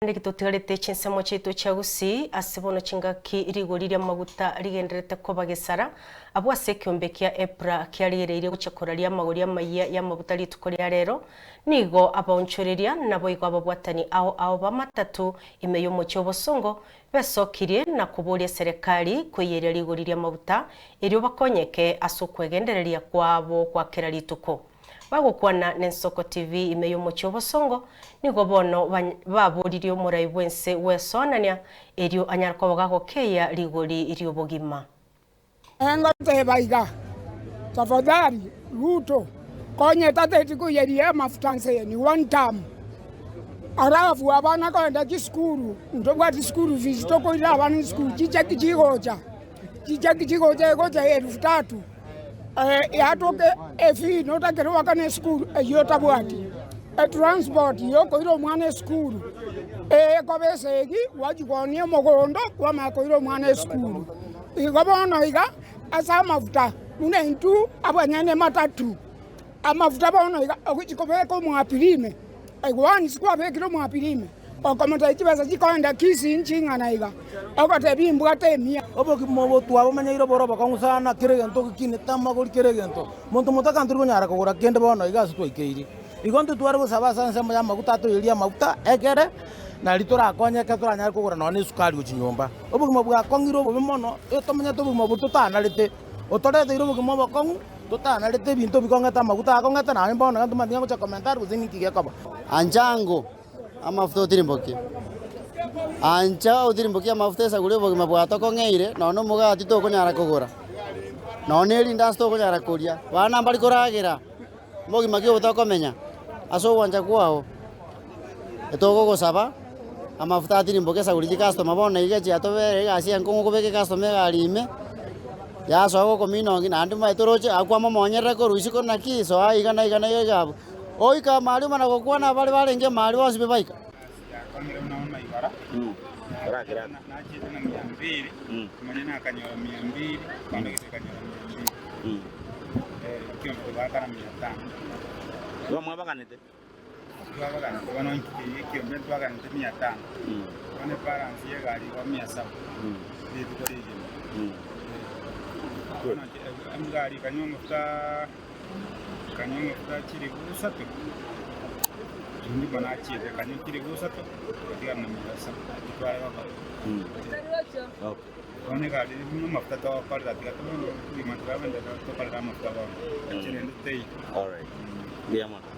Naende totigarete chinsemo chiaito chia Gusii ase bono chingaki rigori ri'amaguta rigendererete koba gesara, abwo ase ekeombe kia EPRA kiarigereirie gochia koraria amagori amayia y'amaguta rituko ria rero, nigo abaonchoreria naboigo ababwatani ao ao b'amatatu ime y'omochie obosongo besokirie na koboria eserekari koiyeria rigori ri'amaguta erio bakonyeke ase okwegendereria kwabo gwa kera rituko. Bagokwana n'Ensoko TV ime y'omochie obosongo, nigo bono baboririe omorai bw'ense gwesoanania, erio anyare koba gagokeia rigori ri'obogima. Ngoteba iga, Tafadhali Ruto, konya etateti koiyeria amafuta nse ni one term. Alafu abana kogenda chisukuru, ntobwati school fees tokoira abana esukuru, chicheki chigocha, chicheki chigocha egocha elfu tatu. Yatoka efee notakere goakana esukuru eyio otabwati, etransport yokoira omwana esukuru ekoba esegi gwachia koonia omogondo kwamanya koira omwana esukuru. Igo bono iga ase amafuta buna intwe abanyene matatu, amafuta bono iga ogochia kobeka omwapiri ime, once kwabekire omwapiri ime. Okomotebia chibesa chikoenda Kisii nching'ana iga, ogotebia imbwate emia. Obogima obo twabomanyeire bore obokong'u sana, kera egento gekinete amagori kera egento. Monto motaka ntori konyara kogora kende bono iga ase twaikeire. Igo intwe tware gosaba ase ensemo y'amaguta atoyerie amaguta ekere nari torakonye ekero toranyare kogora nonya na esukari gochia nyomba. Obogima bwakong'ire obobe mono, tomenyete obogima obo totanarete, otoreteire obogima obokong'u totanarete ebinto bikong'ete amaguta akong'ete naye bono iga ntomanyeti ng'a ngocha komenta are gose ninki gekoba. Ancha ango amafuta otirimbokie, ancha otirimbokie amafuta esaguri obogima bwatokong'eire nonya na omogati tokonyara kogora, nonya na erindasi tokonyara koria, abana mbari koragera, obogima ki obo tokomenya ase ogwancha kwao. Etogogosaba amafuta atirimboke esaguri chicustomer bono iga chiatobere egasi enkong'u kobeka ecustomer egari ime, yasoa gokomina ongi naende omanyete toroche akwamomonyerera korwa isiko naki soa iga na iga na iga iga abwo. Oika amaaria omana gokwana abare barenge amaaria bonsi be baika. Yakong'ire buna bono igoro, nachiete na mia mbili, omonyene akanyora mia mbili, bono gete akanyora mia mbili. Ekiombe togaakana mia tano. Igo mwabaganete? Twabaganete bono inki ekiombe ntwaganete mia tano, bono ebalance y'egari igo mia saba, rituko rigima. Bono egari ekanywa amafuta. Akanywa amafuta chilifu isato, ndipo nachiete akanywa chilifu isato, agatigara na mia saba, titware gokora. Bono egari eri buna amafuta togokorera tiga tobogima twagenderera tokorere amafuta bono, echire ende teiyo. Alright. Mbuya mono.